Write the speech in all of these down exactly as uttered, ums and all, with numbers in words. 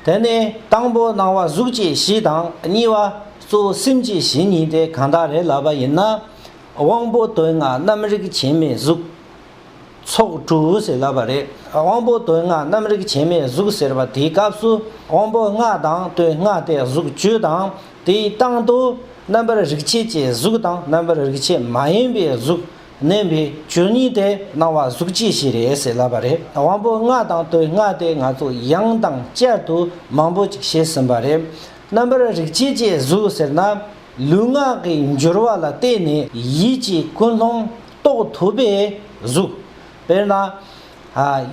དེ་ནས་དང་པོ་སྣང་བ་གཟུགས་ཀྱི་གཞི་དང་གཉིས་པ་གཙོ་བོ་སེམས་ཀྱི་གཞི་གཉིས་དེ་གང་དག་རེད་ལབ་པ་ཡིན་ན། དབང་པོ་དོན་ལྔ་རྣམ་རིག་ཆེན་མོའི་གཟུགས། ཚོགས་དྲུག་ཟེར་ལབ་པ་རེད། དབང་པོ་དོན་ལྔ་རྣམ་རིག་ཆེན་མོའི་གཟུགས་ཟེར་བ་དེའི་སྐབས་སུ་དབང་པོ་ལྔ་དང་དོན་ལྔ་སྟེ་གཟུགས་བཅུ་དང་། དེའི་སྟེང་དུ་རྣམ་པར་རིག་བྱེད་ཀྱི་གཟུགས་དང་རྣམ་པར་རིག་བྱེད་མ་ཡིན་པའི་གཟུགས་བསྣན་པའི་བཅུ་གཉིས་དེ་སྣང་བ་གཟུགས་ཀྱི་གཞི་རེད་ཟེར་ལབ་པ་རེད། དབང་པོ་ལྔ་དང་དོན་ལྔ་དེ་ང་ཚོ་ཡང་དང་བསྐྱར་དུ་མང་པོ་ཅིག་བཤད་ཟིན་པ་རེད། རྣམ་པར་རིག་བྱེད་ཀྱི་གཟུགས་ཟེར་ན། ལུས་ངག་གི་འགྱུར་བ་ལ་བརྟེན་ནས་ཡིད་ཀྱི་ཀུན་སློང་རྟོགས་ཐུབ་པའི་གཟུགས། དཔེར་ན།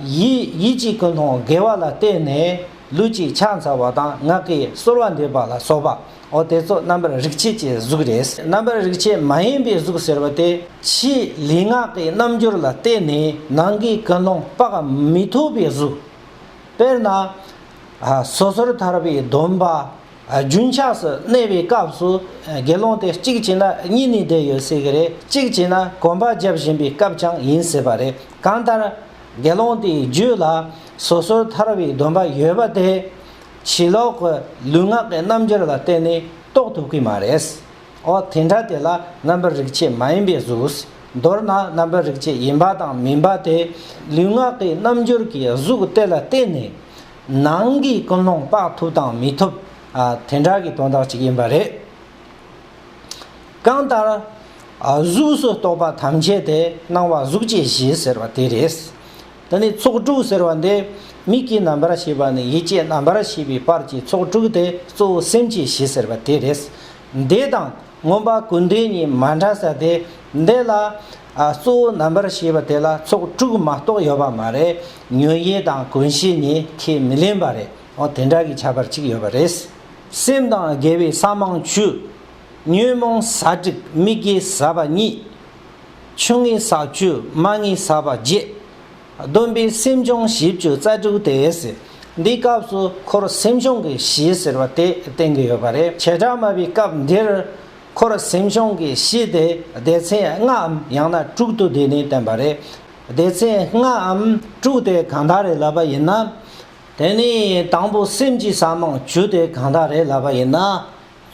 ཡིད་ཡིད་ཀྱི་ཀུན་སློང་དགེ་བ་ལ་བརྟེན་ནས་ལུས་ཀྱི་ཕྱག་འཚལ་བ་དང་ངག་གི་གསོལ་བ་འདེབས་པ་ལ་སོགས་པ། འོ་དེ་ཚོ་རྣམ་པར་རིག་བྱེད་ཀྱི་གཟུགས་རེད། རྣམ་པར་རིག་བྱེད་མ་ཡིན་པའི་གཟུགས་ཟེར་བ་དེ་ཕྱིའི་ལུས་ངག་གི་རྣམ་འགྱུར་ལ་བརྟེན་ནས་ནང་གི་ཀུན་སློང་དཔག་མི་ཐུབ་པའི་གཟུགས། དཔེར་ན། སོ་སོར་ཐར་པའི་སྡོམ་པ། རྒྱུན་ཆགས་སུ་གནས་པའི་སྐབས་སུ་དགེ་སློང་དེ་གཅིག་བྱས་ན་གཉིད་ནས་བསྡད་ཡོད་སྲིད་ཀྱི་རེད། གཅིག་བྱས་ན་གོམ་པ་རྒྱབ་བཞིན་པའི་སྐབས་ཀྱང་ཡིན་སྲིད་པ་རེད། གང་ལྟར་དགེ་སློང་དེའི་རྒྱུད་ལ་སོ་སོར་ཐར་པའི་སྡོམ་པ་ཡོད་པ་དེ་ཕྱི་ལོགས་ཀྱི་ལུས་ངག་གི་རྣམ་འགྱུར་ལ་བརྟེན་ནས་རྟོགས་ཐུབ་ཀྱི་མ་རེད། འོ་དེ་འདྲ་དེ་ལ་རྣམ་པར་རིག་བྱེད་མ་ཡིན་པའི་གཟུགས། མདོར་ན་རྣམ་པར་རིག་བྱེད་ཡིན་པ་དང་མིན་པ་དེ་ལུས་ངག་གི་རྣམ་འགྱུར་གྱི་གཟུགས་དེ་ལ་བརྟེན་ནས། ནང་གི་ཀུན་སློང་དཔག་ཐུབ་དང་མི་ཐུབ། ཨ། དེ་འདྲ་གི་དོན་དག་ཅིག་ཡིན་པ་རེད། གང་ལྟར། ཨ། གཟུགས་སུ་གཏོགས་པ་ཐམས་ཅད་དེ་སྣང་བ་གཟུགས་ཀྱི་གཞི་ཟེར་བ་དེ་རེད། དེ་ནས་ཚོགས་དྲུག་ཟེར་བ་འདི་མིག་གི་རྣམ་པར་ཤེས་པ་ནས་ཡིད་ཀྱི་རྣམ་པར་ཤེས་པའི་བར་གྱི་ཚོགས་དྲུག་དེ་གཙོ་བོ་སེམས་ཀྱི་གཞི་ཟེར་བ་དེ་རེད། འདི་དང་མངོན་པ་ཀུན་བདེ་གཉིས་མ་འདྲ་ས་དེ། འདི་ལ། ཨ། གཙོ་བོ་རྣམ་པར་ཤེས་པ་དེ་ལ་ཚོགས་དྲུག་མ་གཏོགས་ཡོད་པ་མ་རེད། ཉོན་ཡིད་དང་ཀུན་ཤེས་གཉིས་ཁས་མི་ལེན་པ་རེད། འོ་དེ་འདྲ་གི་ཁྱད་པར་གཅིག་ཡོད་པ་རེད། སེམས་དང་དགེ་བའི་ས་མང་བཅུ། ཉོན་མོངས་ཟ་དྲུག་མིག་གིས་ཟ་བ་གཉིས། ཆུང་ངུའི་ས་བཅུ་མ་ངེས་ས་བ་བརྒྱད། སྡོམ་པའི་སེམས་བྱུང་བཞི་བཅུ་རྩ་དྲུག་སྟེ། འདིའི་སྐབས་སུ་འཁོར་སེམས་བྱུང་གི་གཞི་ཟེར་བ་དེ་བསྟན་གྱི་ཡོད་པ་རེད། བྱེ་བྲག་སྨྲ་བའི་སྐབས་འདིར་འཁོར་སེམས་བྱུང་གི་གཞི་དེ་སྡེ་ཚན་ལྔའམ་ཡང་ན་དྲུག་ཏུ་བསྡུས་ནས་བསྟན་པ་རེད། སྡེ་ཚན་ལྔའམ་དྲུག་དེ་གང་དག་རེད་ལབ་པ་ཡིན་ན། དེ་ནི་དང་པོ་སེམས་ཀྱི་ས་མང་བཅུ་དེ་གང་དག་རེད་ལབ་པ་ཡིན་ན།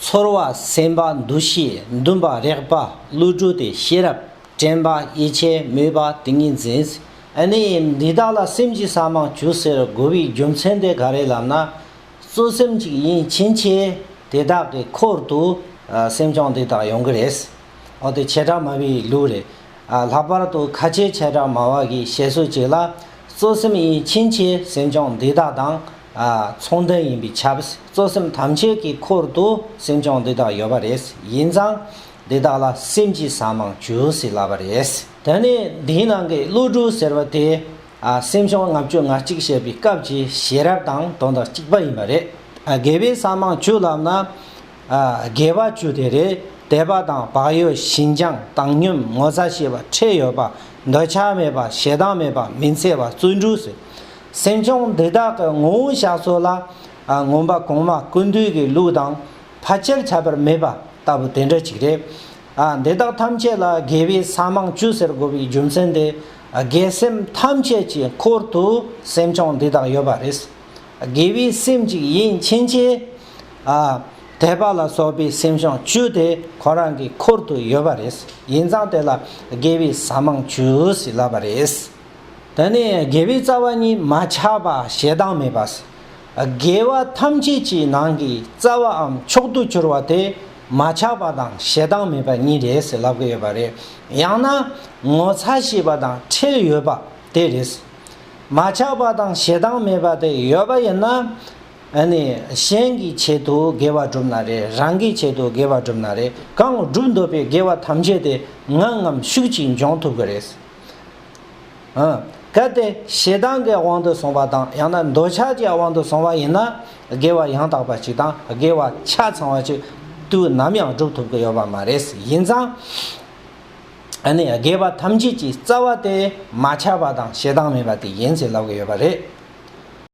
ཚོར་བ་སེམས་པ་འདུ་ཤེས་འདུན་པ་རེག་པ་བློ་གྲོས་ཏེ་ཤེས་རབ། དྲན་པ་ཡིད་ཆེས་མོས་པ་ཏིང་ངེ་འཛིན། ཨ་ནི་འདི་དག་ལ་སེམས་ཀྱི་ས་མང་བཅུ་ཟེར་དགོས་པའི་རྒྱུ་མཚན་དེ་ག་རེ་ལབ་ན། གཙོ་སེམས་གཅིག་ཡིན་ཕྱིན་ཆད་དེ་དག་གི་འཁོར་དུ་སེམས་བྱུང་འདི་དག་ཡོང་གི་རེད། འོ་དེ་བྱེ་བྲག་སྨྲ་བའི་ལུགས་རེད། ལྷག་པར་དུ་ཁ་ཆེ་བྱེ་བྲག་སྨྲ་བ་གི་བཤད་སྲོལ་གཅིག་ལ། གཙོ་སེམས་ཡིན་ཕྱིན་ཆད་སེམས་བྱུང་འདི་དག་དང་། ཨ། མཚུངས་ལྡན་ཡིན་པས་ཁྱབ། གཙོ་སེམས་ཐམས་ཅད་ཀྱི་འཁོར་དུ་སེམས་བྱུང་འདི་དག་ཡོད་པ་རེད། ཡིན་ཙང་འདི་དག་ལ་སེམས་ཀྱི་ས་མང་བཅུ་ཟེར་ལབ་པ་རེད། དེ་ནས་འདིའི་ནང་གི་བློ་གྲོས་ཟེར་བ་དེ། ཨ། སེམས་བྱུང་ལྔ་བཅུ་ང་གཅིག་བཤད་པའི་སྐབས་ཀྱི་ཤེས་རབ་དང་དོན་དག་གཅིག་པ་ཡིན་པ་རེད། ཨ། དགེ་བའི་ས་མང་བཅུ་ལབ་ན། ཨ། དགེ་བ་བཅུ་དེ་རེད། དད་པ་དང་བག་ཡོད་ཞི་འཇམ་བཏང་སྙོམས་ངོ་ཚ་ཤེས་པ་ཁྲེལ་ཡོད་པ་འདོད་ཆགས་མེད་པ་ཞེ་སྡང་མེད་པ་མི་འཚེ་བ་བརྩོན་འགྲུས་ཟེར། སེམས་བྱུང་འདི་དག་གི་ངོ་བོ་བཞག་སོ་ལ། ཨ། མངོན་པ་གོང་མ་ཀུན་འདུས་ཀྱི་ལུགས་དང་ཕལ་ཆེར་ཁྱད་པར་མེད་པ་ལྟ་བུ་དེ་འདྲ་ཅིག་རེད། ཨ། འདི་དག་ཐམས་ཅད་ལ་དགེ་བའི་ས་མང་བཅུ་ཟེར་དགོས་པའི་རྒྱུ་མཚན་དེ། ཨ། དགེ་སེམས་ཐམས་ཅད་ཀྱི་འཁོར་དུ་སེམས་བྱུང་འདི་དག་ཡོད་པ་རེད། དགེ་བའི་སེམས་གཅིག་ཡིན་ཕྱིན་ཆད། ཨ། དད་པ་ལ་སོགས་པའི་སེམས་བྱུང་བཅུ་དེ་ཁོ་རང་གི་འཁོར་དུ་ཡོད་པ་རེད། ཡིན་ཙང་དེ་ལ་དགེ་བའི་ས་མང་བཅུ་ཟེར་ལབ་པ་རེད། དེ་ནས་དགེ་བའི་རྩ་བ་གཉིས་མ་ཆགས་པ་ཞེ་སྡང་མེད་པ། དགེ་བ་ཐམས་ཅད་ཀྱི་ནང་གི་རྩ་བའམ་མཆོག་ཏུ་གྱུར་པ་དེ་མ་ཆགས་པ་དང་ཞེ་སྡང་མེད་པ་གཉིས་རེད་ཟེར་ལབ་ཀྱི་ཡོད་པ་རེད། ཡང་ན་ངོ་ཚ་ཤེས་པ་དང་ཁྲེལ་ཡོད་པ་དེ་རེད། མ་ཆགས་པ་དང་ཞེ་སྡང་མེད་པ་དེ་ཡོད་པ་ཡིན་ན། ཨ་ནི་གཞན་གྱི་ཆེད་དུ་དགེ་བ་བསྒྲུབ་ན་རེད། རང་གི་ཆེད་དུ་དགེ་བ་བསྒྲུབ་ན་རེད། གང་བསྒྲུབ་འདོད་པའི་དགེ་བ་ཐམས་ཅད་དེ་ངང་ངམ་ཤུགས་ཀྱིས་འབྱུང་ཐུབ་ཀྱི་རེད། ཨ། གལ་ཏེ་ཞེ་སྡང་གི་དབང་དུ་སོང་བ་དང་ཡང་ན་འདོད་ཆགས་ཀྱི་དབང་དུ་སོང་བ་ཡིན་ན་དགེ་བ་ཡང་དག་པ་ཅིག་དང་དགེ་བ་ཆ་ཚང་བ་ཅིག་དུས་ནམ་ཡང་སྒྲུབ་ཐུབ་ཀྱི་ཡོད་པ་མ་རེད། ཡིན་ཙང་། ཨ་ནི་དགེ་བ་ཐམས་ཅད་ཀྱི་རྩ་བ་དེ་མ་ཆགས་པ་དང་ཞེ་སྡང་མེད་པ་དེ་ཡིན་ཟེར་ལབ་ཀྱི་ཡོད་པ་རེད།